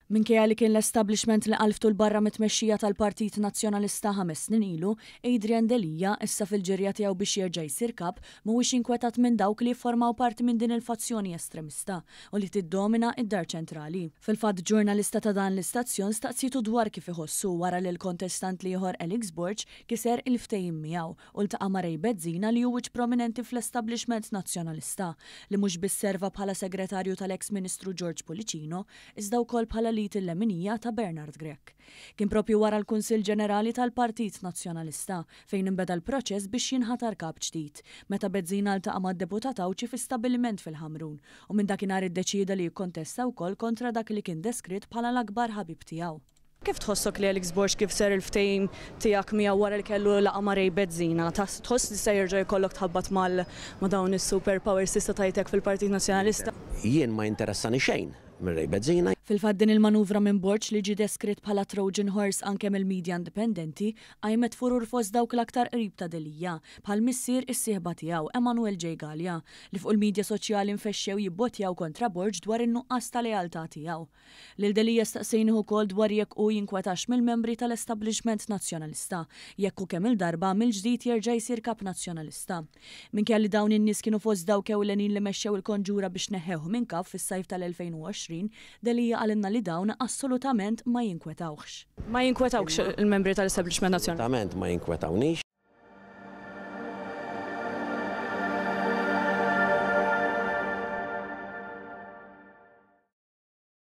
Minkejja li kien l-establishment li qalftu 'l barra mit-tmexxija tal-Partit Nazzjonalista 5 snin ilu, Adrian Delia, issa fil-ġirja tiegħu biex jerġa' jsir kap, mhuwiex inkwetat minn dawk li jiffurmaw parti minn din il-fazzjoni estremista u li tiddomina id-Dar Ċentrali. Fil-fatt, ġurnalista ta' dan l-istazzjon staqsietu dwar kif iħossu wara li l-kontestant l-ieħor Alex Borg kiser il-ftehim miegħu u ltaqa' ma' Ray Bezzina, li hu wiċċ prominenti fl-establishment nazzjonalista, li mhux biss serva bħala segretarju tal-ex Ministru George Pullicino, iżda wkoll bħala l-id il-leminija ta' Bernard Grech. Kien propju wara l-Kunsill Ġenerali tal-Partit Nazzjonalista fejn inbeda l-proċess biex jinħatar kap ġdid, meta Bezzina ltaqa' mad-deputat Għawdxi fi stabiliment fil-Ħamrun u minn dakinhar iddeċieda li jikkontesta wkoll kontra dak li kien deskritt bħala l-akbar ħabib tiegħu. Kif tħossok li Alex Borg kiser il-ftehim tiegħek miegħu wara li kellu laqgħa ma' Ray Bezzina? Tħoss li se jerġa' jkollok tħabbat ma' dawn is-superpowers, tista' tgħidlek, fil-Partit Nazzjonalista? Jien ma jinteressani xejn minn Ray Bezzina. Fil-fatt, din il-manuvra minn Borg, li ġie deskritt bħala Trojan Horse anke mill-media indipendenti, qajmet furur fost dawk l-aktar qrib ta' Delia, bħal missier is-sieħba tiegħu, Emanuel J. Galea, li fuq il-medja soċjali nfexxew jibbotjaw kontra Borg dwar in-nuqqas ta' lealtà tiegħu. Lil Delia staqsejnih ukoll dwar jekk hu jinkwetax mill-membri tal-establishment nazzjonalista, jekk u kemm il-darba mill-ġdid jerġa' jsir kap nazzjonalista. Minkejja li dawn in-nies kienu fost dawk ewlenin li mexxew il-konġura biex neħħewh minn kap fis-sajf tal-2020, Delia qalilna li dawn assolutament ma jinkwetawx. Ma jinkwetawx il-membri tal-establishment nazzjonali? Assolutament ma jinkwetawniex.